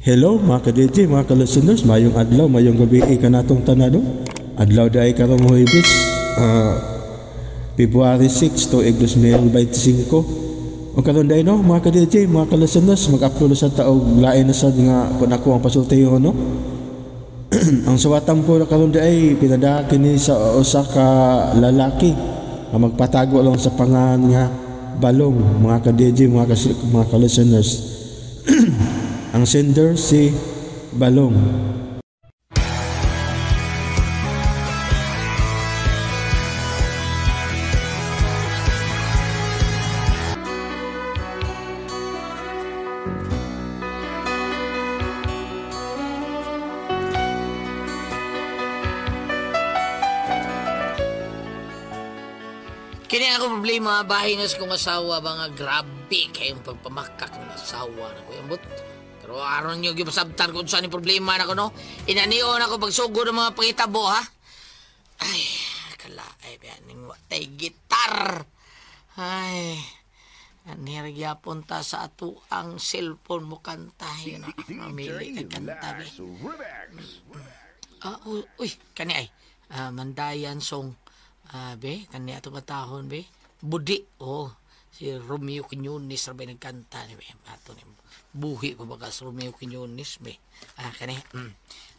Hello mga ka-DJ, mga ka-listeners, mayong adlaw, mayong gabi kanatong tanano. Adlaw dahil karong Huwebes, February 6 to 2025. O karon dahil no, mga ka-DJ, mga ka-listeners, mag-upload sa taog lain na sad nga kung ako ang pasultiyo no. Ang suwatan po na karon dahil pinada kini sa usa ka lalaki nga magpatago lang sa pangan nga Balong, mga ka-DJ, mga ka-listeners. Ang sender si Balong. Kini ako problema, bahin na sa kong asawa ba nga grabe kayong pagpamakak ng asawa na ko yung but. Pero aron nyo gipasabtan kung saan yung problema na ko, no? Inanion ako pagsugod ng mga pangitabo, ha? Ay, kalaay, biyaning watay gitar. Ay, anirgyapon ta sa ato ang cellphone mo kanta. Yun, mamili na kanta, be. Ah, uy, kani ay, Mandayan song. Be, kani ato katahon, be. Budi, oh. Si Romeo Quiñones rabay nagkanta ni be. Ato ni buhi pa ba si Romeo Quiñones be. Kani.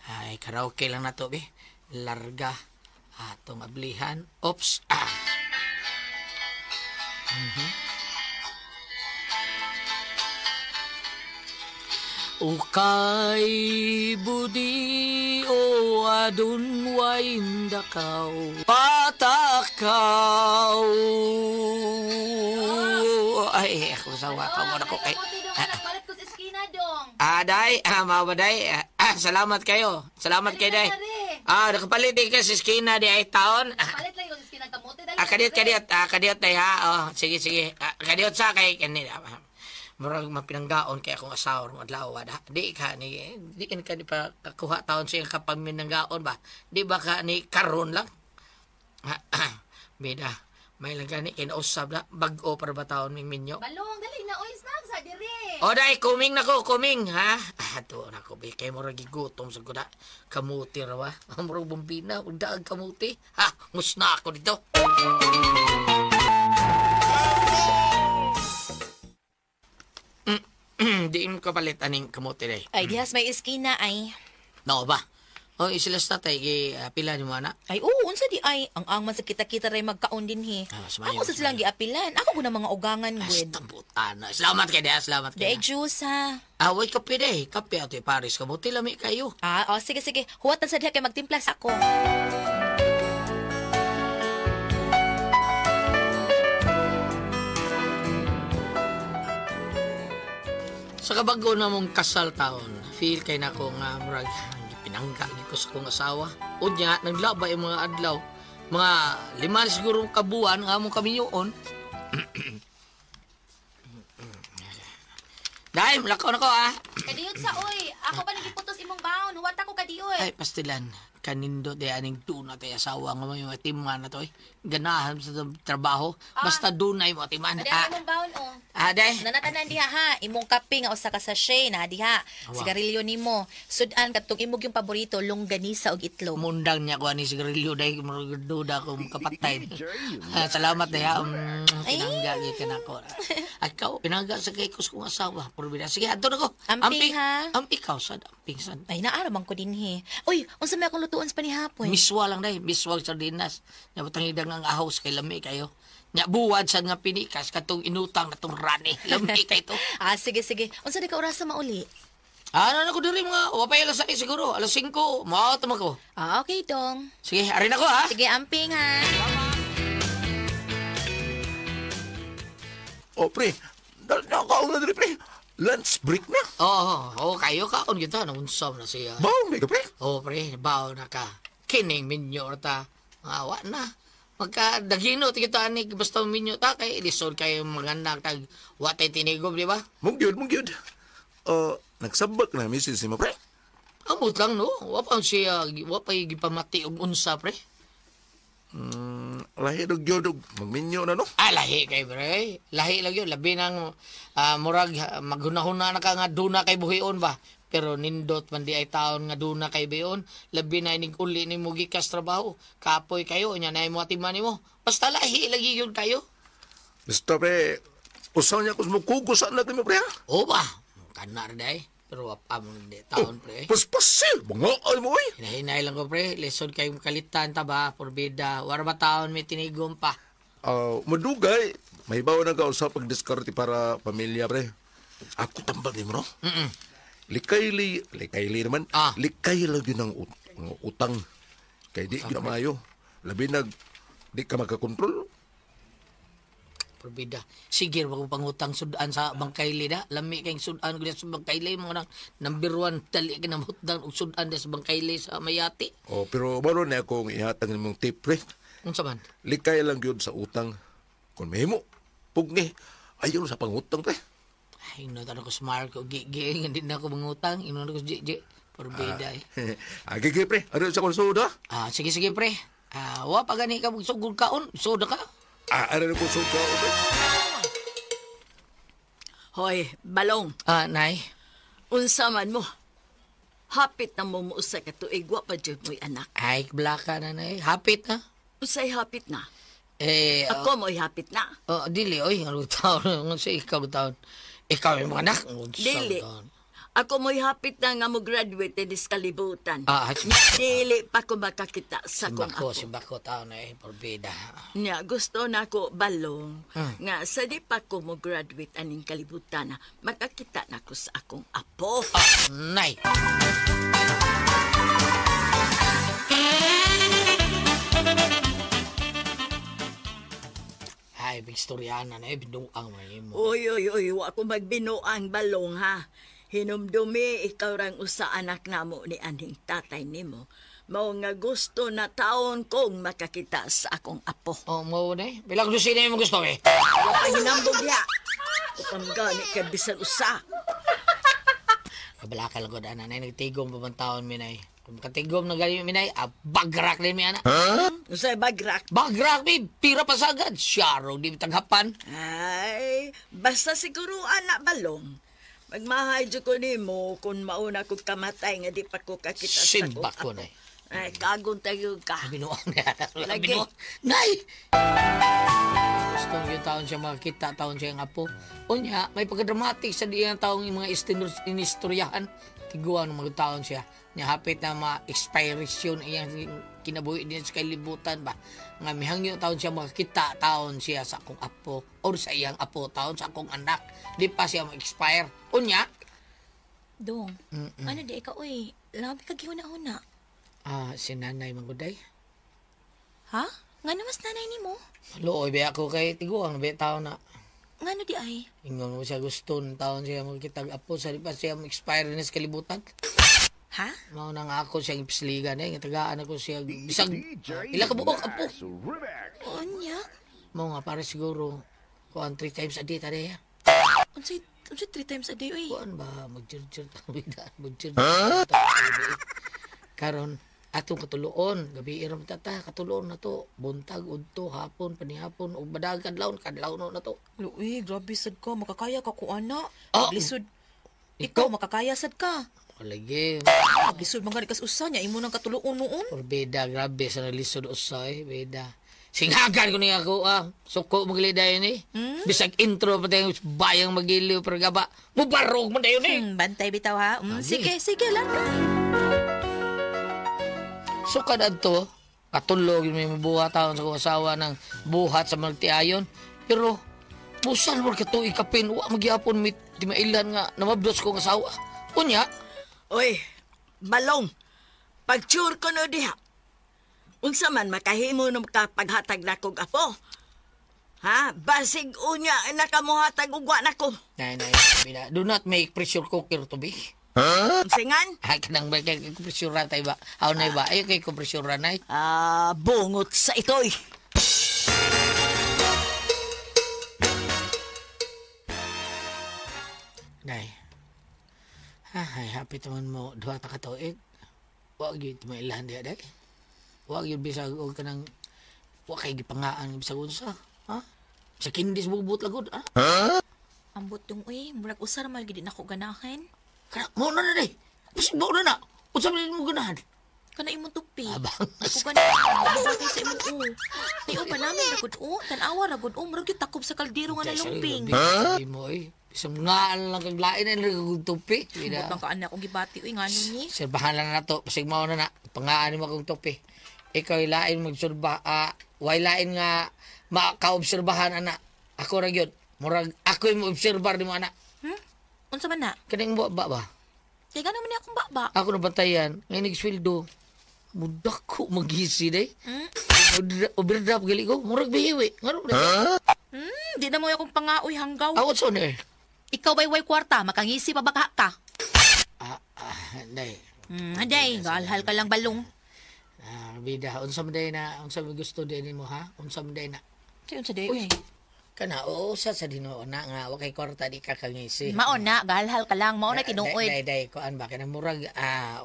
Ay, karaoke lang nato be. Larga atong ablihan. Oops. Ah. Mm-hmm. Ukay budi o adun wain dakaw patakaw. Ay, ako sawa ka mo na ko kay. Palit ko sa eskina dong. Day, mawaday. Salamat kayo. Salamat kay day. Nakapalit din ka sa eskina di ay taon. Palit lang ko sa eskina kamote dali. Kadiyot, kadiyot day ha. Oh, sige, sige. Kadiyot sa kay kanila. Murag mapinanggaon kay akong asawa rong adlaw da. Di ka ni di ka ni pa kakuha taon sa iyang kapaminanggaon ba. Di ba ka ni karon lang? Bida, may lang gani kinausab na bag-o para ba taon ming minyo. Balong dali na oy snacks sa dire. O day, kuming nako, kuming ha. Ato nako be kay murag gigutom sa kuda. Kamuti ra ba? Murag bumbina ug daag kamuti. Ha, musna ako dito. Di mo kapalit aning kamote day. Ay, dihas may eskina ay. No ba? O, isilas na tayo, pila ni mo ana. Ay, oo, unsa di ay. Ang angman sa kita-kita ray magkaon din he. Ako sa silang giapilan. Ako guna mga ugangan, gwed. Basta na. Salamat kay diha, salamat kay diha. Juice, ha. Way kape day. Kape ato Paris. Kamote lami kayo. Oh, sige, sige. Huwatan sa diha kay magtimplas ako. Sa kabago na mong kasal taon, feel kay nako nga murag pinangga ko sa kong asawa. Unya, naglaba yung mga adlaw. Mga 5 siguro kabuan nga among kamiyoon. Dahil, malakaw na ko ah. Kadiyot sa oy, ako pa nagiputos imong baon. Huwat ako kadiyot. Ay, pastilan. Kanindo te aning tuna te asawa nga may atiman na to eh. Ganahan sa trabaho. Basta dunay mo atiman. Ade imong baon oh. Ade. Nanatanan diha ha, imong kape nga usa ka sachet na diha. Sigarilyo nimo. Sudan kadtong imog yung paborito, longganisa og itlog. Mundang niya ko ani sigarilyo dai murag duda ko makapatay. Salamat day ha. Pinangga gyud kanako. Akaw pinangga sa kay kong asawa. Puro bida. Sige, adto na ko. Amping ha. Amping ka sad, amping sad. Ay naara man ko dinhi. Uy, unsa may akong lutuon sa panihapon? Miswa lang day, miswa sardinas. Nya butang idang ang ahos kay lami kayo. Nya buwad sad nga pinikas katong inutang natong rani. Lami kay to. Sige sige. Unsa di ka orasa mauli? Ano na ko diri mga wapay alas 6 siguro, alas 5. Mao tama ko. Okay dong. Sige, arin ako ha. Sige, amping ha. Oh, pre. Nakaon na diri pre. Lunch break na. Oo, kayo kaon kita naunsa na siya. Baon may ka pre. Oh, pre, baon na ka. Kining minyo ta. Awa na. Magka dagino ti kita ani basta minyo ta kay lisod kayo mga anak tag watay tinigom, di ba? Mong gyud. Nagsabak na misis nimo pre. Amot lang no. Wa pa siya, wa pa gipamati og unsa pre. Lahi og gyud og magminyo na no. Lahi kay pre. Lahi lang yun. Labi nang murag maghunahuna na ka nga duna kay buhion ba. Pero nindot man di ay taon nga duna kay bayon. Labi na inig uli ni mo gikas trabaho. Kapoy kayo, nya na mo atiman nimo. Basta lahi lagi yun kayo. Basta pre, usaw niya kung mukugusan na kami pre ha? O ba? Kanar day. Pero wapa mo di taon pre. Paspasil, mga mo oy. Hinahinay lang ko pre. Lesson kayong kalitan ta ba? Porbida. Wara ba taon may tinigom pa? Madugay, may bawa na ka sa pagdiskarte para pamilya pre. Ako tambal ni mo no? Mm-mm. Likayli, likayli naman. Ah. Likay lang yun ang utang. Kay di yun maayo. Labi nag, di ka makakontrol. Porbida. Sige, wag mo pangutang sudan sa Bangkaili da. Lami kayong sudan ko sa Bangkaili. Mga nang number 1, dali ka na hutdan og sudan sa Bangkaili sa Mayati. Oh, pero maroon na akong ihatag nimong tip pre. Unsa man? Likay lang yun sa utang. Kung mahimo, pugni, ayaw sa pangutang pre. Ay, ino ko sa Marco. Gigi, hindi na ako mangutang. Ino ko sa Gigi. Porbida eh. Gigi pre, ano sa konsuda? Ah, sige, sige pre. Ah, wa pa gani ka magsugod kaon. Suda ka. Ah, ano ko suda pre? Hoy, balong. Ah, nay. Unsa man mo? Hapit na mo muusa ka tuig, wa pa jud mo'y anak. Ay, blaka na nay. Hapit na. Unsay hapit na? Eh, ako mo'y hapit na. Oh, dili oy, ano taon? Unsa ikaw taon? Ikaw yung mga anak. Dili. Ako mo'y hapit na nga mo graduate dis kalibutan. Ah, dili pa ko makakita sa kong ako. ako. Simbako taon na eh, porbida. Nya, gusto na ako balong nga sa di pa ko mo graduate aning kalibutan na makakita na ko sa akong apo. Ah, nay. Ay, big storyana na eh, binuang man mo. Uy, uy, uy, wa ko magbinuang balong ha. Hinumdumi, ikaw rang usa anak namo ni aning tatay nimo. Mao nga gusto na taon kong makakita sa akong apo. Oh, mo na eh. Bilang gusto na mo gusto eh. Wa pa hinambog ya. Upang gani kay bisan usa. Kabalaka lang ko daan, nanay. Nagtigom pa bang taon, minay. Kung makatigom na galing, minay, bagrak din mi, ana. Huh? Unsay bagrak? Bagrak, mi. Pira pa sagad. Siyaro, di taghapan. Ay, basta siguro, anak, balong. Magmahay dyan ko nimo kung mauna ko kamatay nga di pa ko kakita sa Simbak ko, nay. Ay, kagon tayo ka. Binuang na. Lagi. Binuang. Nay! Gusto yung taon siya makakita, taon siya yung apo. Unya, may pagka-dramatic sa diyang taong yung mga inistoryahan. Tiguan ng mga taon siya. Nya hapit na ma-expiration iyang kinabuhi din sa kalibutan ba. Nga mihangyo taon siya makakita, taon siya sa akong apo or sa iyang apo, taon sa akong anak. Di pa siya ma-expire. Unya, Dong, ano di ikaw, uy, labi ka gihuna-huna. Ah, si nanay manguday. Ha? Nga namas nanay ni mo? Luoy ba ako kay tiguang ba taon na. Ngano di ay? Ingon mo siya gusto ng taon siya magkita apo sa di pa siya ma-expire na sa kalibutan. Ha? Mao na nga ako siyang ipisligan eh. Nga tagaan ako siya. Bisag, ila ka buok apo. Unya? Mao nga para siguro kuan 3 times a day tadi ya. Unsay 3 times a day oy? Kuan ba magjirjir ta bida, magjirjir. Huh? Karon atong katuluon, gabi iram tata, katuluon na to, buntag udto, hapon, panihapon, ug badag kadlawon, kadlawon na to. Luoy, grabe sad ka, makakaya ka ko ana. Oh. Lisod. Ikaw makakaya sad ka. Lagi. Lisod man gani kas usa nya imo nang katuluon noon. Porbida, grabe sa nalisod usa eh, bida. Singhagan ko niya ako, ah. Suko magili dayon eh. Bisag intro pa tayo, bayang magiliw, pero gaba, mubarog man dayon eh. Bantay bitaw ha. Sige, sige lang. Sukad adto, katulog yung may mabuhat taon sa kong asawa ng buhat sa magtiayon. Pero, busan mo ka tuig kapin, wa magyapon mit di mailan nga namabdos kong asawa. Unya, Oy, balong, pagtsure ko no diha. Unsa man makahimo no makapaghatag na kog apo? Ha? Basig unya nakamuhatag og wa nako. Nay, nay, bida, do not make pressure cooker to be. Huh? Unsingan? Ay, kanang ba kay pressure tayo ba? Aw na ba? Ay kay pressure nay. Ah, bungot sa itoy. Nay. Ay, happy taman mo duha ta ka tuig. Wa gyud mailahan diha day. Wa gyud bisag og kanang wa kay gipangaan bisag unsa, ha? Sa kindis bubot lagod, ha? Ambot dong uy, murag usar man gid nako ganahan. Kana mo na na day. Basig mo na na. Unsa man mo ganahan? Kana imong tupi. Abang. Ako gani bagay sa imong u. Ay ba namin ra gud o, tan-awa ra gud o, murag gyud takob sa kaldero nga nalumping. Ha? Mo oy. Bisag ngaan lang kag lain na kag tupi. Butang ka anak kong gibati uy ngano ni. Serbahan lang na to. Basig mao na na. Pangaan mo akong tupi. Ikaw lain magsurba, way lain nga makaobserbahan ana. Ako ra gyud. Murag ako'y mo obserbar nimo ana. Unsa man na? Kaning ba ba? Kay gano man ni akong baba. Ako nabantayan, ngayon nagsweldo. Mudak ko magisi day. Overdraft gali ko. Murag bihiwi. Ngano ba? Di na mo akong pangaoy hanggaw. Ako sa eh. Ikaw bay way kwarta, makangisi pa baka ka. Day. Anday, galhal ka lang balong. Bida, unsa man day na, unsa man gusto day nimo ha? Unsa man day na? Unsa day uy? Kana oo sa Dinoo na nga wa kay kwarta di ka kangisi. Mao na, galhal ka lang, mao na tinuod. Day day kuan ba kana murag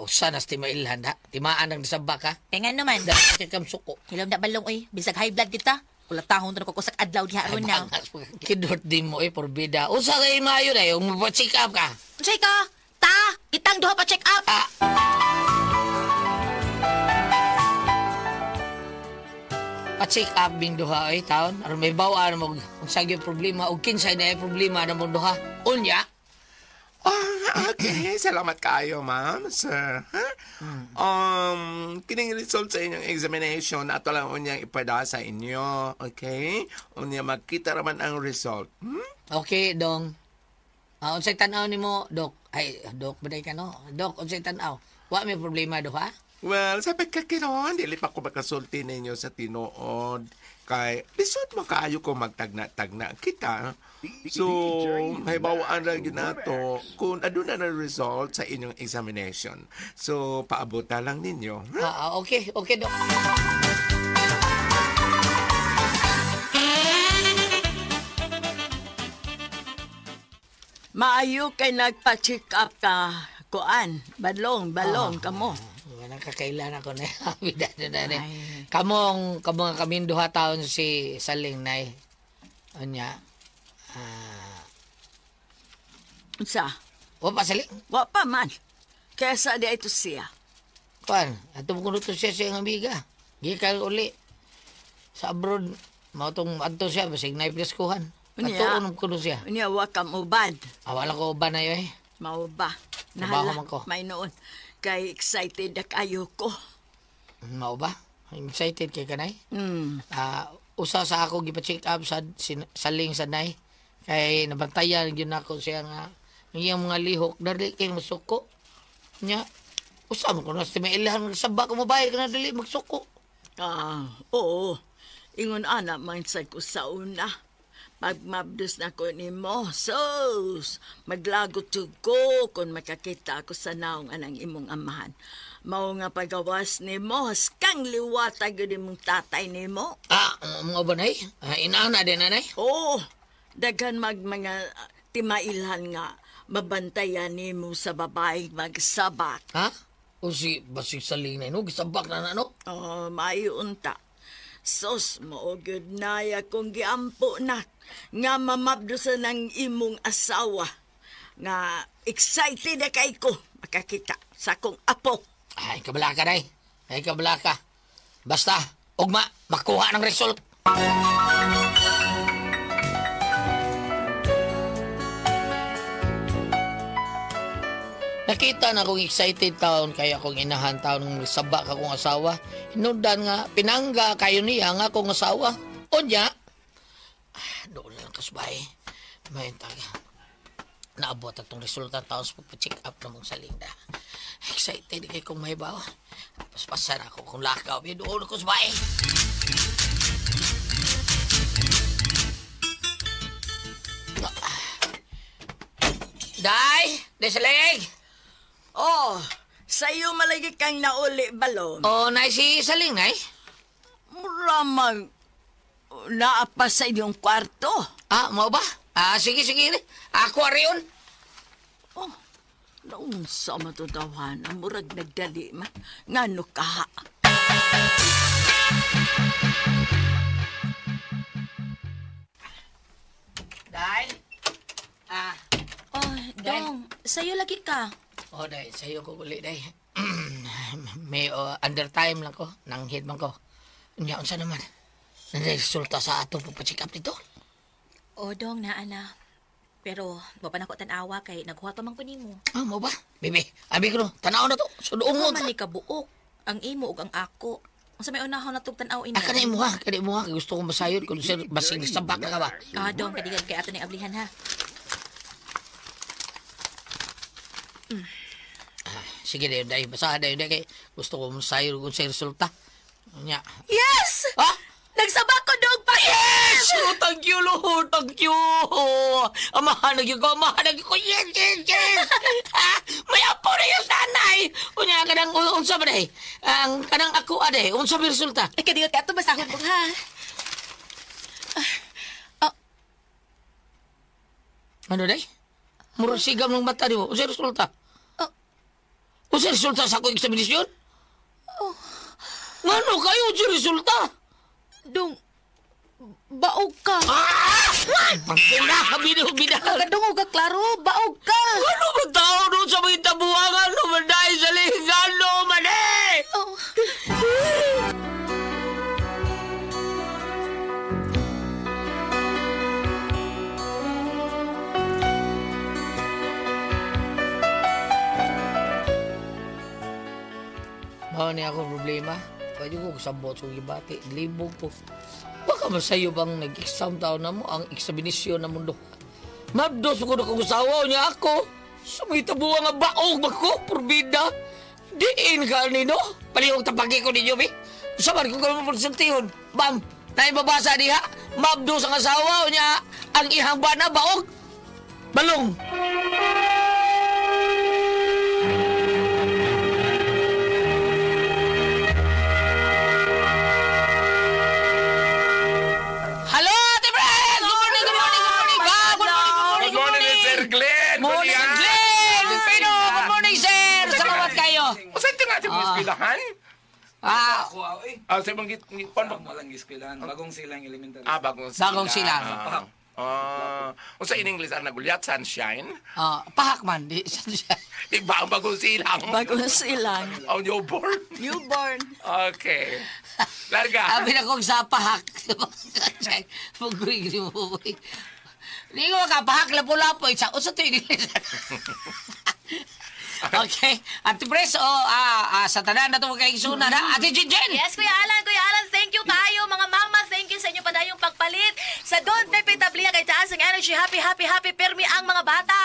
usa nas timailhan ha. Timaan ang sabak ha. Kay ngano man? Dali kay kam suko. Hilom na balong uy, bisag high blood kita. Kulatahon to ko kusag adlaw diha ron na. Kidot di mo porbida. Usa kay maayo day ung check up ka. Unsay ka? Ta, kitang duha pa check up. Pa-check up bing duha ay taon aron may bawaan mo unsa gyud problema og kinsay na problema na mong duha. Unya. Okay. Salamat kayo, ma'am, sir. Huh? Kining result sa inyong examination, ato lang unyang ipada sa inyo. Okay? Unya magkita raman ang result. Okay, dong. Unsay tan-aw nimo, dok? Ay, dok ba day ka no? Dok, unsay tan-aw? Wa may problema duha? Well, sa pagkakiron, dili pa ko makasulti ninyo sa tinuod. Kay, lisod mo kaayo ko magtagna-tagna kita. So, haybawaan lang yun nato kung aduna na result sa inyong examination. So, paabuta lang ninyo. Huh? Okay, okay, Dok. Maayo kay nagpa-check up ka, kuan, balong kamo. Nakakailan ako na. Kamong kaming duha taon si Saling nay. Unya. Unsa? Wa pa Saling? Wa pa man. Kaysa di ito siya. Kuan, ato mo kuno to siya sa iyang amiga. Gikan uli sa abroad. Mao tong adto siya basig nay preskuhan. Ato unom kuno siya. Unya wa ka mubad. Wala ko uban na yoy. Mao ba? Trabaho man ko. May noon. Kay excited na kayo ko. Mao ba? Excited kay kanay? Usa sa ako gipa-check up sa Saling sa nay. Kay nabantayan gyud nako siya nga iyang mga lihok dali kay masuko. Nya usa man kuno sa mailhan sabak ko mobayad kana dali magsuko. Oo. Ingon ana man sa ko sa una. Pagmabdos na ko ni mo, sos, maglagot ko kung makakita ako sa naong anang imong amahan. Mao nga pagawas ni mo, kang liwatag yun imong tatay ni mo. Mga ba nay? Inaana din, nanay? Oo, daghan mag mga timailhan nga mabantayan ni mo sa babaeng magsabak. Ha? O si basig saling na no? Gisabak na na, no? Oo, maiunta. Sos, maugod na ya kung giampo na nga mamabdusan ng imong asawa. Nga excited na kay ko makakita sa akong apo. Ay, kabala ka, day. Ay, kabala ka. Basta, ugma, makuha ng result. Nakita na akong excited taon kaya akong inahan taon ng sabak akong asawa. Hinundan nga, pinangga kayo niya nga akong asawa. Unya, doon lang kasbay. May taga. Naabot atong resulta taon sa pagpa-check up na mong salinda. Excited kay kong mahibaw. Paspasan ako kung lakaw. Doon ako sabay. Day! Day saling! Oh, sa'yo malagi kang nauli, balon. Oh, nay, si Saling, nay. Mura mag naapa sa inyong kwarto. Mao ba? Sige, sige. Ako ariyon. Oh, naunsa matutawan. Murag nagdali man. Ngano kaha. Day? Oh, Dong, Sayo lagi ka. Oh, day, sayo ko uli, day. May undertime lang ko. Nanghid man ko. Unya, unsa naman? Nang resulta sa ato pagpa-check up dito? O, dong, naa na. Pero, wa pa nako tan-awa kay naghuhat pa man ko nimo. Ah, mo ba? Bebe, abi ko no. Tanaw na to. Sudoong mo. Ikaw man ni kabuok. Ang imo ug ang ako. Unsa may unahon na tug tan-aw ina? Ah, kana imo ha. Kana imo ha. Gusto ko masayod kung sir, basing sabak na ka ba? Ah, dong, kadigan kay ato ning ablihan ha. Ah, sige, day, day. Basahan, day, day. Kay gusto ko masayod kung sa resulta. Unya. Yes! Ah! Nagsabak ko dong pa! Yes! Oh, thank you, Lord. Thank you. Amahan na ko, amahan na ko. Yes, yes, yes. Ah, may apo na yung nanay. Unya, kanang unsa ba day? Ang kanang ako ade, unsa ba resulta? Ay, kadigan kay ato basahon ko ha. Ano day? Murag sigam ng mata nimo. Unsa resulta? Oh. Unsa resulta sa akong examination? Oh. Ngano kayo unsa resulta? Dong, baog ka. Ah! Pagpuna, bida. Kadungog ka, klaro, baog ka. Ano ba tao doon sa mga tabuangan? Ano man dahil sa lingano man eh? Oh. Mao ni ako problema. Pwede ko sabot sa gibati. Libog ko. Baka masayo bang nag-exam tao na mo ang eksaminasyon na mundo. Mabdos ko na kung usawa niya ako. Sa may tabuang nga baog ba ko, purbida. Diin ka nino. Palihog tapagi ko ninyo, bi. Sa man kung kami mapagsantihon. Bam! Naibabasa diha. Mabdos ang asawa niya. Ang ihang bana, baog. Balong. Hello, Ate Fred! Good morning, good morning, good morning. Good morning, Good morning, Sir Glenn. Morning, Glenn! Pino, good morning, sir! Salamat kayo. Usan ito nga ating mga eskwelahan? Ah, Ah, sa ibang kon ba? Walang eskwelahan, bagong silang elementary. Ah, bagong silang. Bagong silang. Ah, unsa in English ang nagulyat? Sunshine? Pahak man. Di, Iba ang bagong silang. Bagong silang. Oh, newborn. Newborn. Okay. Larga. Abi na kong sa pahak. Pag-green mo. Hindi ko makapahak, lapo-lapo. Isa, usa to yun. Okay. Ate Pres, oh, sa tanan na ito magkaigsunan, ha? Ate Jinjin! Yes, Kuya Alan, Kuya Alan, thank you kayo, mga mama. Thank you sa inyo padayong pagpalit. Sa Don Pepe Tablia, kay taas ang energy. Happy, happy, happy, permi ang mga bata.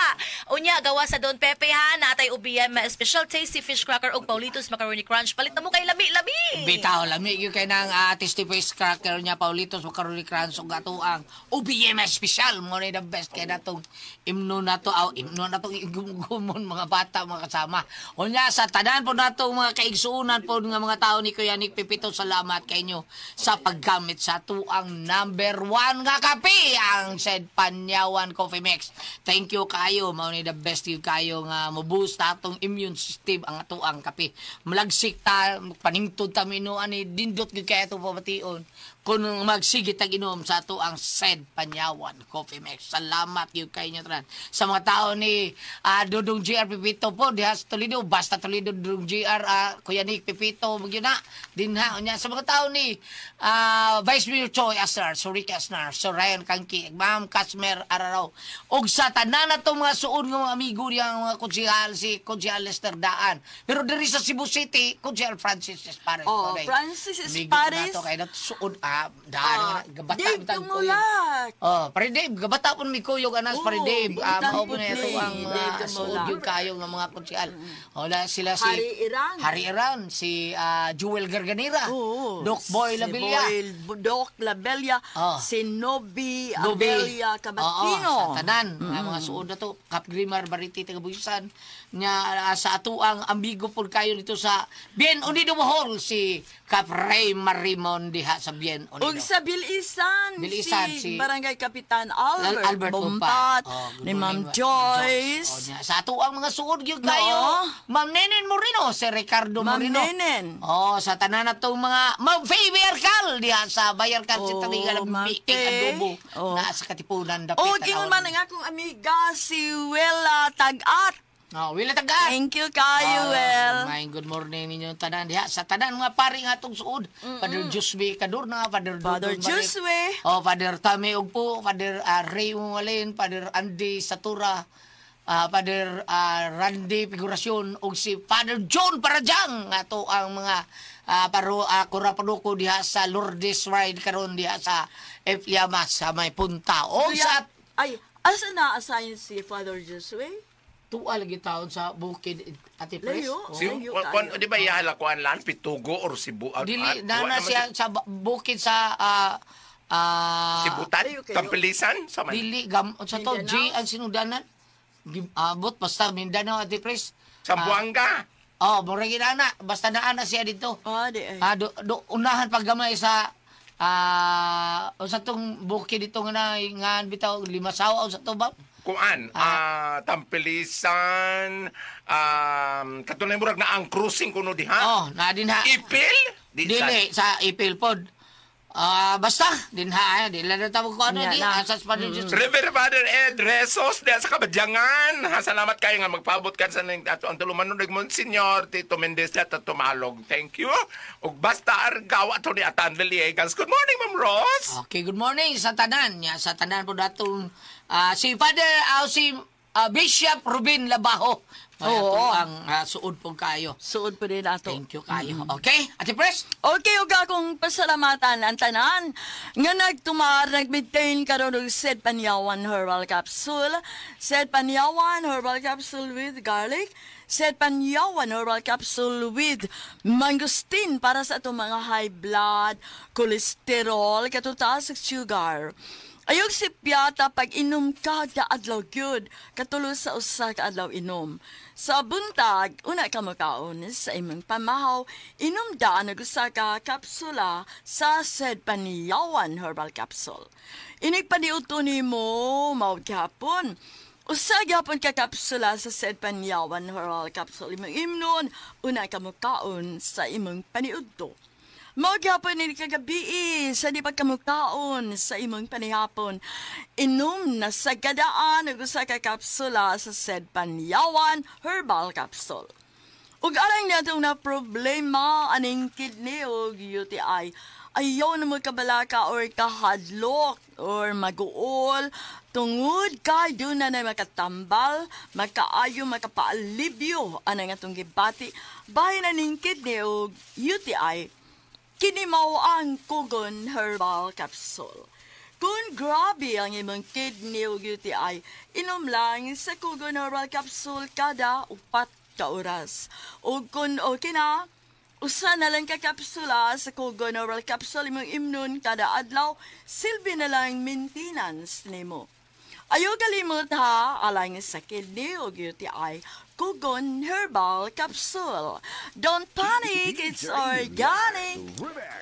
Unya, gawa sa Don Pepe, ha? Natay UBM, special tasty fish cracker og Paulitos Macaroni Crunch. Palit na mo kay lami-lami. Bitaw, lami yun kay nang tasty fish cracker niya, Paulitos Macaroni Crunch, ug ato ang UBM special. Mo na the best kay natong imno na to, aw, imno na to, gumon mga bata, mga kasama. Unya, sa tanan po nato mga kaigsuunan po nga mga tao ni Kuya Nick Pipito, salamat kainyo sa paggamit sa tuang number 1 nga kape, ang said Panyawan Coffee Mix. Thank you kayo, mao ni the best you kayo nga mo-boost atong immune system ang atuang kape. Malagsik ta, paningtod ta minuan ni dindot gyud kay ato pabation kung magsigit tag inom sa ato ang said Panyawan Coffee Mix. Salamat gyud kayo tanan. Sa mga tao ni Dudong GR Pipito po diha sa Toledo, basta Toledo Dudong GR, Kuya Nick Pipito magyud na dinha unya sa mga tao ni Vice Mayor Choi Asnar, Sir Rick Asnar, Sir Ryan Kangki, Ma'am Casmer Araraw, og sa tanan na mga suod nga mga amigo niya mga konsehal si Konsehal Lester Daan. Pero diri sa Cebu City, Konsehal Francis Espares. Oh, Oday. Francis Amigo ko Espares. na to, kay suod daan gabata Dave bitang Tumulak. Oh, pare Dave, gabata pun mi kuyog anas pare Oo, Dave. bitang Mao po na ito ang Dave suod Tumulak. yung kayo nga mga konsehal. Wala sila si Harry Iran. Harry Iran, si Jewel Garganera. Oo. Doc Boy Si Labilla. Doc Labella. Oh. Si Nobi Nobi. Abella Cabatino. Oo, sa tanan. Ang mga suod na to. Kap Grimar Bariti, taga Buisan. Nga, sa atuang amigo po kayo dito sa Bien Unido Bohol, si Kap Ray Marimon diha sa Bien Unido. Ug sa Bilisan, Bilisan, si si Barangay Kapitan Albert, Albert Bompat, Oh, good ni Ma'am morning, Joyce. Oh, niya. Sa atuang mga suod gyud kayo. No. Ma'am Nenen Moreno, si Ricardo Ma'am Moreno. Nenen. Oh, sa tanan na tong mga Ma'am Faye Bayarcal diha sa Bayarcal si Oh, Tariga Ma'am King Faye. Adobo Oh. na sa Katipunan dapit. O, ingon man ang akong amiga, si Wella Tag-at. Oh, Wila Tagaan. Thank you kayo, Well. May good morning ninyo tanan diha sa tanan mga pari nga atong suod. Father Josue Cadorna, Father Father Dudong Barit. Josue. Oh, Father Tami Ugpo, Father Ray Umalin, Father Andy Satura, Father Randy Figuracion ug si Father John Parajang ato ang mga paro kura panuko diha sa Lourdes Ride karon diha sa F. Llamas sa may punta. O sa Ay, asa na assign si Father Josue? Tuwa lagi taon sa bukid, Ate Pres. Layo. Oh. Si, Layo kwan, kayo. di ba ihala kuan lan Pitugo or Cebu? Dili Wa na na naman siya sa bukid sa Sibutan, Layo kayo. Tampilisan, sa man. Dili gam sa to Mindanao? G ang sinugdanan. Abot basta Mindanao, Ate Pres. Sambuanga. Oh, mura ana basta naa na siya dito. Ah, di ay. Do, do, unahan paggamay sa sa tong bukid dito nga na nga bitaw Limasawa o sa to ba? Kuan, Tampilisan, katunay murag na ang cruising kuno diha. Oh, na din ha. Ipil? Di Dili sa ipil pod. Basta din ha, di lang na tawag ko ano Nya di na. sa Father Jesus. Reverend Father Ed Resos diha sa Kabadyangan. Ha, salamat kayo nga magpaabot ka sa ning ato ang tulumanon ug Monsignor Tito Mendez at Tumalog. Thank you. Ug basta Argao ato ni Atan Villegas. Good morning, Ma'am Rose. Okay, good morning sa tanan. Ya, sa tanan po datong si Father si Bishop Ruben Labajo. Oo. Oo. Ang suod po kayo. Suod po din ato. Thank you kayo. Okay, Ate Pres? Okay, ug akong pasalamatan ang tanan nga nagtumar, nag-maintain karon og Sed Panyawan Herbal Capsule, Sed Panyawan Herbal Capsule with garlic, Sed Panyawan Herbal Capsule with mangosteen para sa atong mga high blood, cholesterol, katong taas sugar. Ayog si Piata, pag inom ka da adlaw gyud, katulo sa usa ka adlaw inom. Sa buntag, una ka makaon sa imong pamahaw, inom daan og usa ka kapsula sa Sed Panyawan Herbal Capsule. Inig paniudto nimo mao gyapon. Usa gyapon ka kapsula sa Sed Panyawan Herbal Capsule imong imnon, una ka mokaon sa imong paniudto. Mao gyapon ni kagabi sa di pagkamukaon sa imong panihapon. Inom na sa gadaan og usa ka kapsula sa Sed Panyawan Herbal Capsule. Ug alang nato na problema aning kidney ug UTI. Ayaw na mo kabalaka or kahadlok or maguol tungod kay duna na makatambal, makaayo, makapaalibyo anang atong gibati bahin aning kidney ug UTI. Kini mao ang Kugon Herbal Capsule. Kung grabe ang imong kidney ug UTI, inom lang sa Kugon Herbal Capsule kada 4 ka oras. Ug kung okay na, usa na lang ka kapsula sa Kugon Herbal Capsule imong imnon kada adlaw, silbi na lang maintenance nimo. Ayaw kalimot ha, alang sa kidney ug UTI, Kugon Herbal Capsule. Don't panic, it's organic.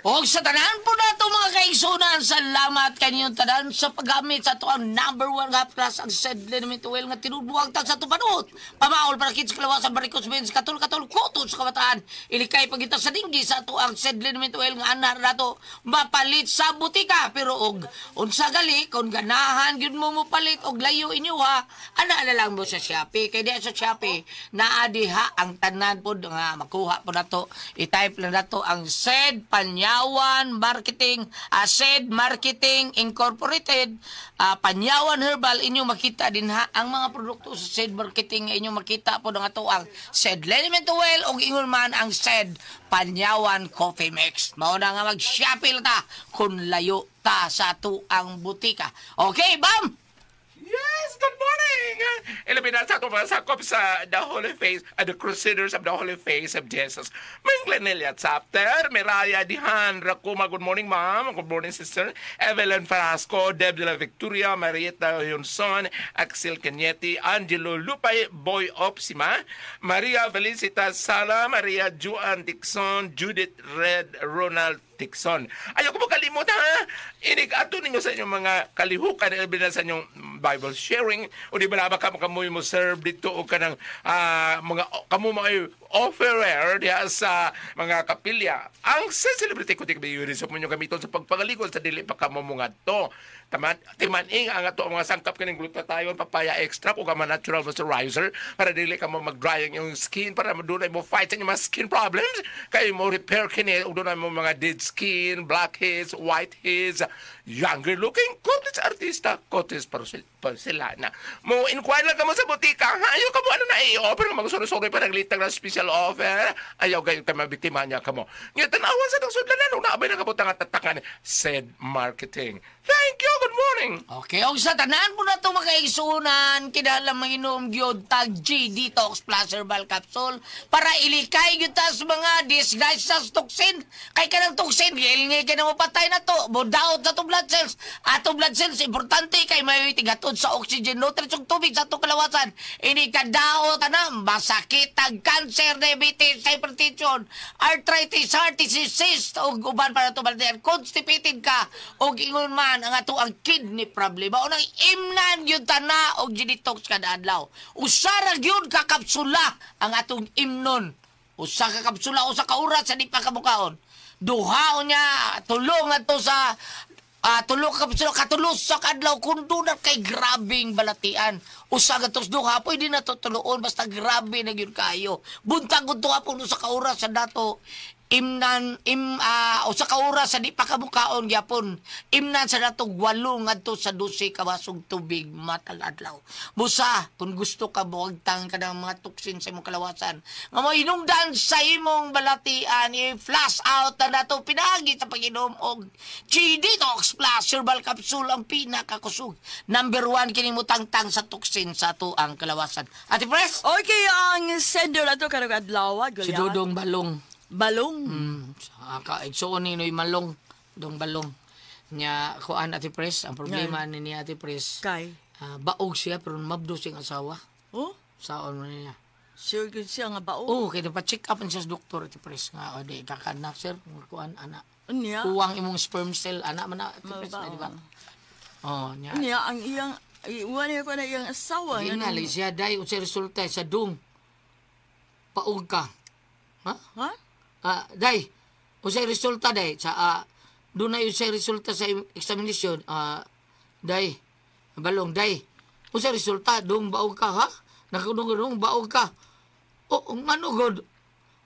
Og sa tanan po nato mga kaigsunan, salamat kaninyong tanan sa paggamit sa ato ang number one nga class ang Sed Liniment Oil nga tinubuwag tag sa tupanot. Pamaol para kids kalawasan varicose veins katul-katul kuto sa kabataan. Ilikay pagita sa dinggi sa ato ang Sed Liniment Oil nga anar nato mapalit sa butika. Pero og unsa gali kung ganahan gyud mo mopalit og layo inyo ha, ana na lang mo sa Shopee. Kay diha sa Shopee naa diha ang tanan pod nga makuha po nato. I-type lang nato ang Sed Panyawan Marketing, Sed Marketing Incorporated, Panyawan Herbal, inyo makita din ha ang mga produkto sa Sed Marketing. Inyo makita po nga ato ang Sed Liniment Oil ug ingon man ang Sed Panyawan Coffee Mix. Mao na nga mag-Shopee ta kung layo ta sa ato ang butika. Okay, bam! Yes, good morning! Ilabi na sa atong mga sakop sa The Holy Face, the Crusaders of the Holy Face of Jesus. Minglanilla Chapter, Miraya Dihan Rakuma, good morning, ma'am. Good morning, sister. Evelyn Farasco, Deb de la Victoria, Marieta Yonson, Axel Cañete, Angelo Lupay, Boy Opsima, Maria Felicitas Sala, Maria Juan Dixon, Judith Red Ronald Dixon. Ayaw ko mo kalimot ha. Inig ato ninyo sa inyong mga kalihukan, ilabi na sa inyong Bible sharing. catering. O di ba na ba kamoy mo serve dito o kanang mga kamo mga offerer diha sa mga kapilya. Ang sa celebrity ko di sa mo gamiton sa pagpangaligon sa dili pa kamo mo ngadto. Taman timan-ing ang ato ang mga sangkap kining glutathione, papaya extract ug ang mga natural moisturizer para dili ka mo mag-dry ang iyong skin, para dunay mo fight sa inyong mga skin problems, kay mo repair kini ug dunay mo mga dead skin, blackheads, whiteheads, younger looking kotis artista, kotis porcelana. Mo inquire lang kamo sa botika, ha? Ayaw kamo ano na i-offer nga mga sorry pa naglitang na special offer. Ayaw kayo tayo mabiktima niya kamo. Nga tanawan sa sudlanan ug naabay na kabutang at tatakan said marketing. Thank you. Good morning. Okay, og sa tanan po na ito mga kaigsunan, kinahanglan manginom gyud tag G Detox Plus Herbal Capsule para ilikay gyud ta sa mga disguised toxin. Kay kanang toxin, gilingay ka na mapatay na to. Modaot na to blood cells. Ato blood cells, importante kay may tigatod sa oxygen, nutrients ug tubig sa atong kalawasan. Ini kadaot ana, masakit ang cancer, diabetes, hypertension, arthritis, heart disease, cyst, ug uban pa na to balatian. Constipated ka, ug ingon man ang ato ang kidney problem. Unang imnan yun tana og G-Detox kada adlaw. Usa ra gyud ka kapsula ang atong imnon. Usa ka kapsula, usa ka oras sa di pa kamukaon. Duha unya tulo ngadto sa tulo ka kapsula katulo sa kadlaw kun doon na kay grabing balatian. Usa gatos duha pwede na to tuluon basta grabe na gyud kayo. Buntag ug tuha po usa ka oras sa dato. Imnan im usa ka oras sa di pa kamukaon gyapon. Imnan sa datong 8 ngadto sa 12 ka basog tubig matag adlaw. Busa kung gusto ka buwagtang ka ng mga toxin sa imong kalawasan nga mo hinungdan sa imong balatian, i-flush out na dato pinaagi sa pag-inom og G Detox Plus Herbal Capsule, ang pinakakusog. Number 1 kini mutangtang sa toxin sa ato ang kalawasan. Ate Pres? Okay, ang sender ato karong adlaw, Si Dudong Balong. Balong. Ka igsuon ni Noy Malong, Dong Balong. Nya kuan Ate Pres, ang problema ni Ate Pres. Kay baog siya pero mabdo siyang asawa. Oh? Saon man niya. Sure gud siya nga baog. Oh, kay pa-check up siya sa doktor, Ate Pres, nga o di kakanak sir, kuan ana. Unya. Kuwang imong sperm cell ana man na Ate Pres, di ba? Oh, nya. Unya ang iyang iwan niya ko na iyang asawa. Di na lagi siya day unsay resulta sa dong. Paog ka. Ha? Ha? Day, unsay resulta day sa dunay unsay resulta sa examination, day, Balong day. Unsay resulta dong baog ka ha? Nakadung baog ka. O ngano god?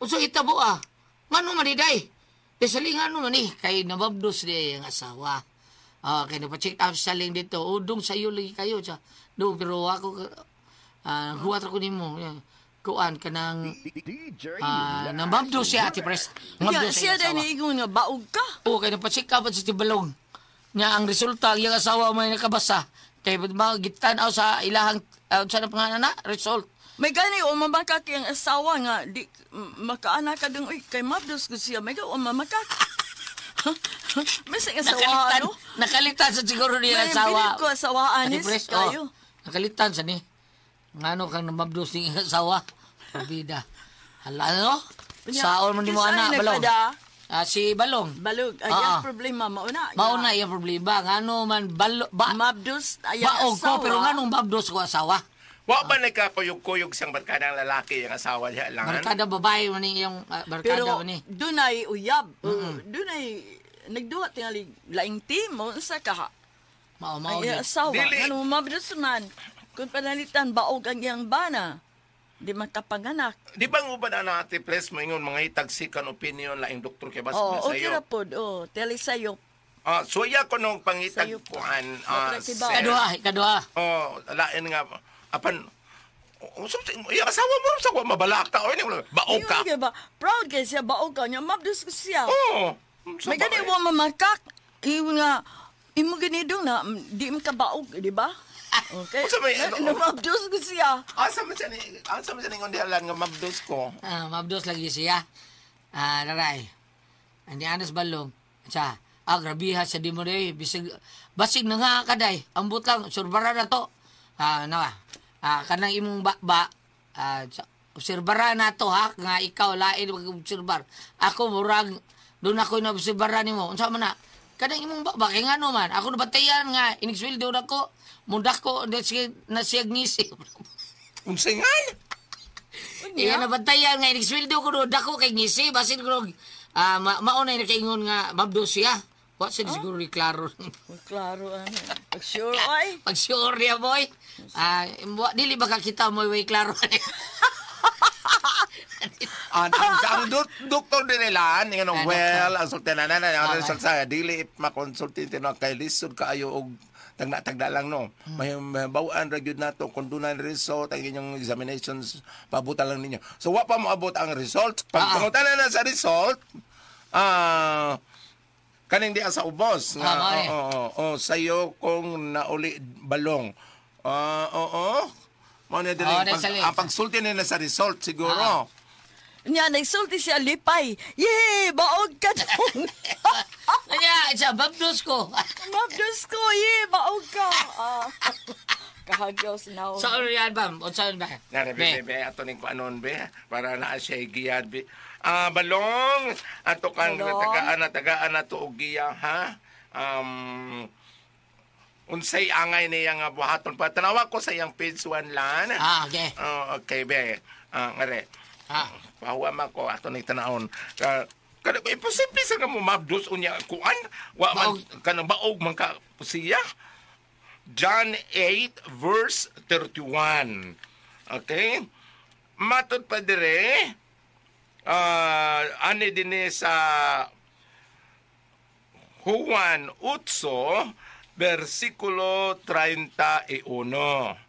Unsay itabo ah? Ngano man ni day? Di saling ngano man ni kay nababdos di ang asawa. Kay napa-check up sa saling dito. O dong sayo lagi kayo sa do pero ako huwat ra ko nimo. Kuan kanang nababdo siya Ate Pres. Nya siya day niingon nga baog ka. Oo, kay napa-check up sa Tibalong. Nya ang resulta ang iyang asawa may nakabasa. Kay magitan-aw sa ilahang sa na pangalan na result. May gani o mamakak ang asawa nga di makaanak ka dong uy kay mabdos ko siya may o mamakak. May sa asawa no. Nakalitan sa siguro niya asawa. May ko asawa anis kayo. Oh, nakalitan sa ni. Ngano kang namabdos ni asawa? Pabida. Hala no? Saon man nimo ana Balong. Si Balong. Balog. Ay ang problema mauna. Mauna iyang problema. Ngano man mabdos ay asawa. Baog ko pero nganong mabdos ko asawa? Wa ba nagkakuyog-kuyog siyang barkada ang lalaki yung asawa niya lang? Barkada babae man yung barkada man ni. Pero dunay uyab. Dunay nagduha tingali laing team mo unsa ka. Mao mao. Ay asawa ngano mabdos man. Kung panalitan baog ang iyang bana, di makapanganak. Di ba nga ba na Ate Pres mo ingon mga itagsikan opinion laing doktor kay basta oh, sa okay iyo? ra pod. Oh, teli sayo. So iya ko nung pangitag kuan. Ikaduha. Oh, lain nga apan iya asawa mo sa ko mabalaka o ini baog ka. Ba, proud kay siya baog ka nya mabdos ko siya. Oh. May gani wa mamakak. Iyo nga imo ganidong na di makabaog, di ba? Okay. Mabdos ko siya. Asa man siya ni ingon dihalan nga mabdos ko? Mabdos lagi siya. Naray. Andi anas Balong. Sa grabiha sa di mo day bisag basig na nga kaday. Ambot lang surbara na to. Nawa. Kanang imong bakba obserbara na to ha nga ikaw lain mag-obserbar. Ako murag doon ako na obserbara nimo. Unsa man na? Kanang imong baba kay ngano man, ako nabatayan nga inigsweldo nako, mundako na siya na siya ngisi. Unsay ngan? Iya nabantayan nga inigsweldo ko do dako kay ngisi basin ko mao na nakaingon nga mabdo siya. Wa siya siguro ni klaro. Klaro ano. Pag sure ay. Pag sure niya boy. Wa dili ba ka kita mo way klaro. Ang doktor dirilan nga Ah, well, ang sulti na na na ang Ah, result sa dili makonsulti tinuod kay lisod kaayo og tagna-tagna lang no. May bawaan ra gyud nato kung dunay result ang inyong examinations pabutan lang ninyo. So wa pa moabot ang result. Pag pangutana na sa result, kaning di sa ubos nga Mao ni. oo, oo, oo, sayo kung nauli balong. Oo. Mao ni diri Oo, pag, sali. ang pagsulti nila sa result siguro. Nya nagsulti siya lipay. Yee, baog ka dong. Kanya sa babdos ko. Mabdos ko, yee, baog ka. Kahagyaw sa naon. Sa ano yan bam? Unsa ba? Nare, Be. be, be, ato ning kuanon, be, para naa siya giyad, be. Balong, ato kang Balong. tagaan na tagaan na to og giya, ha? Unsay angay niya nga buhaton pa. Tanawa ko sa iyang page 1 lan. Okay. Oh, okay, be. Ngare. Pahuwa man ko ato ning tanawon. Kada imposible sa nga mo mabdos unya kuan. Wa man kanang baog man ka siya. John 8 verse 31. Okay? Matod pa dire ani dinhi sa Juan 8 versikulo 31.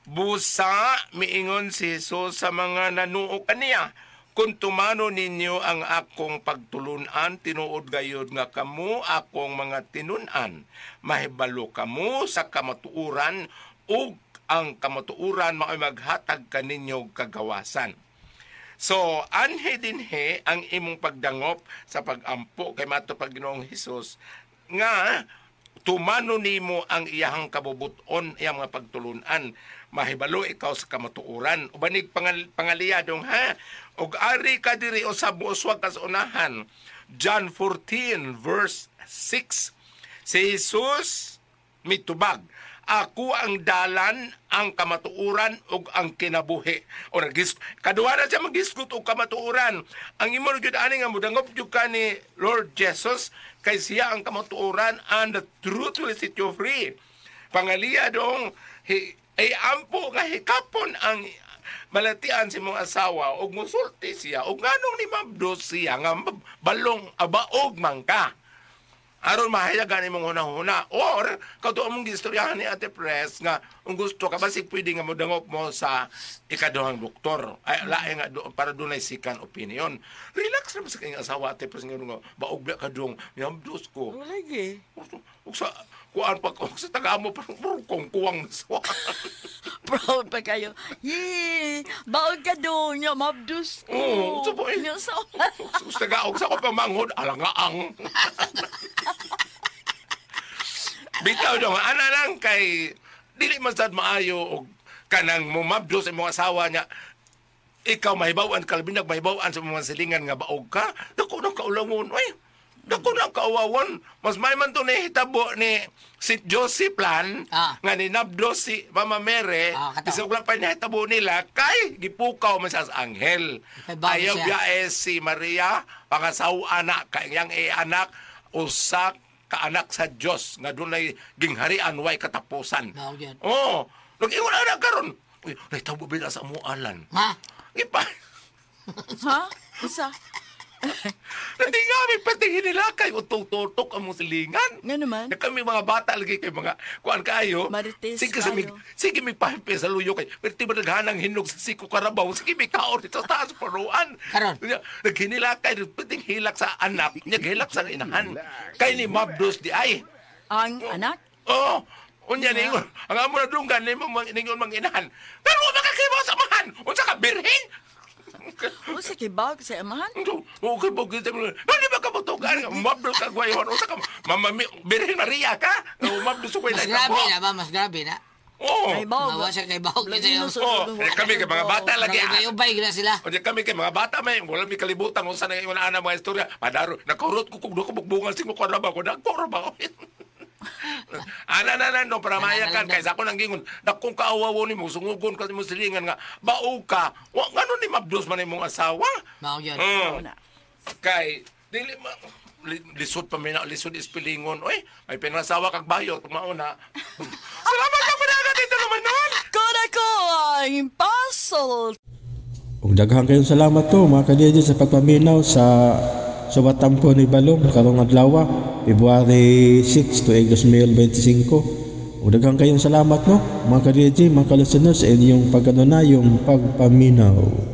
Busa miingon si Jesus sa mga nanuo kaniya, kung tumano ninyo ang akong pagtulunan, tinuod gayod nga kamo akong mga tinun-an. Mahibalo kamo sa kamatuoran ug ang kamatuoran mao'y maghatag kaninyo kagawasan. So, anhi dinhi ang imong pagdangop sa pagampo kay mato pag Ginoong Hesus nga tumano nimo ang iyahang kabubuton, iyang mga pagtulunan. Mahibalo ikaw sa kamatuoran. Ubanig pangaliyadong ha. Og ari ka diri usab uswag ka sa unahan. John 14 verse 6. Si Jesus mitubag, ako ang dalan, ang kamatuoran ug ang kinabuhi. O nagis kaduha na siya magisgot og kamatuoran. Ang imo gyud ani nga modangop gyud ka ni Lord Jesus kay siya ang kamatuoran and the truth will set you free. Pangaliya dong ay ampo nga hikapon ang malatian si mong asawa og musulti siya og nganong ni mabdos siya nga balong abaog man ka. Aron mahayagan imong hunahuna or kadto among gistoryahan ni Ate Pres nga kung gusto ka basig pwede nga modangop mo sa ikaduhang doktor. Ay lain nga do, para dunay second opinion. Relax ra sa kayong asawa Ate Pres nga baog ba ka dong yamdos ko. Lagi. Ug sa kuan pa ko sa taga-amo parang kung kuwang sa. Proud pa kayo. Yee, baog ka dong, nya mabdos ko. Oo, sa po eh. Nya sa Sa taga-og sa ko pamanghod alangaang. Bitaw dong, ana lang kay dili man sad maayo og kanang mumabdos imong asawa niya. Ikaw mahibaw-an kalbinag mahibaw-an sa mga silingan nga baog ka. Dako nang kaulangon, oy. Dako nang kauwawan. Mas may man to ni hitabo ni si Joseph Plan nga ninabdos si Mama Mary. Bisag wala pa nahitabo nila kay gipukaw man siya sa anghel. Ayaw biyae si Maria pangasawa anak kay iyang anak usa ka anak sa Dios nga dunay gingharian way katapusan. Oh, nag-ingon ana karon. Uy, nahitabo bila sa amualan. Ha? Ipa. Ha? Isa. Natingami pati hinilakay utong-tutok ang mong silingan. Nga naman. Na kami mga bata lagi kay mga kuan kaayo. Marites sige sa mig, sige mi pahipi sa luyo kay. Pero ti ba naghanang hinog sa siko karabaw. Sige mi kaon dito sa taas paruan. Karon. Naghinilakay pating hilak sa anak, naghilak sa inahan. Kay ni Mabdos di ay. Ang anak? Oo. Unya ningon, ang amo na dunggan nimo ningon mang inahan. Pero wa makakibaw sa amahan. Unsa ka birhen? Unsa kay bag sa amahan? Okay, bag sa amahan. Ano ba ka motugan? Mabdos ka gwayon. Unsa ka Mama Birhen Maria ka? Mabdos ko Mas grabe na ba? Mas grabe na. Oo. Ay, bawo. Mawa siya kay Bahog. Lagi na sa Oh, eh, kami kay mga bata lagi. Lagi ubay-ubay gina sila. O di kami kay mga bata may wala mi kalibutan kung saan ang ana mga istorya. Madaro nakurot ko kung ko bugbungan sing ko ba ko dako ra ba. Ana na na no para maya kan kay sa ako nang gingon dakong kaawawo nimo sungugon ka nimo silingan nga baog ka. Wa ngano ni mabdos man imong asawa. Mao yun. Mm. Kay dili ma lisod pa may na lisod ispilingon. Oy, may pinasawa kag bayot mauna. Salamat ka panaga dito naman nun. Kuna ko ang impossible. Ug daghang kayong salamat to mga ka-DJ sa pagpaminaw sa Subatampo ni Balong karong adlaw, February 6 tuig 2025. Ug daghang kayong salamat no mga ka-DJ, mga ka-listeners sa inyong pagano na yung pagpaminaw.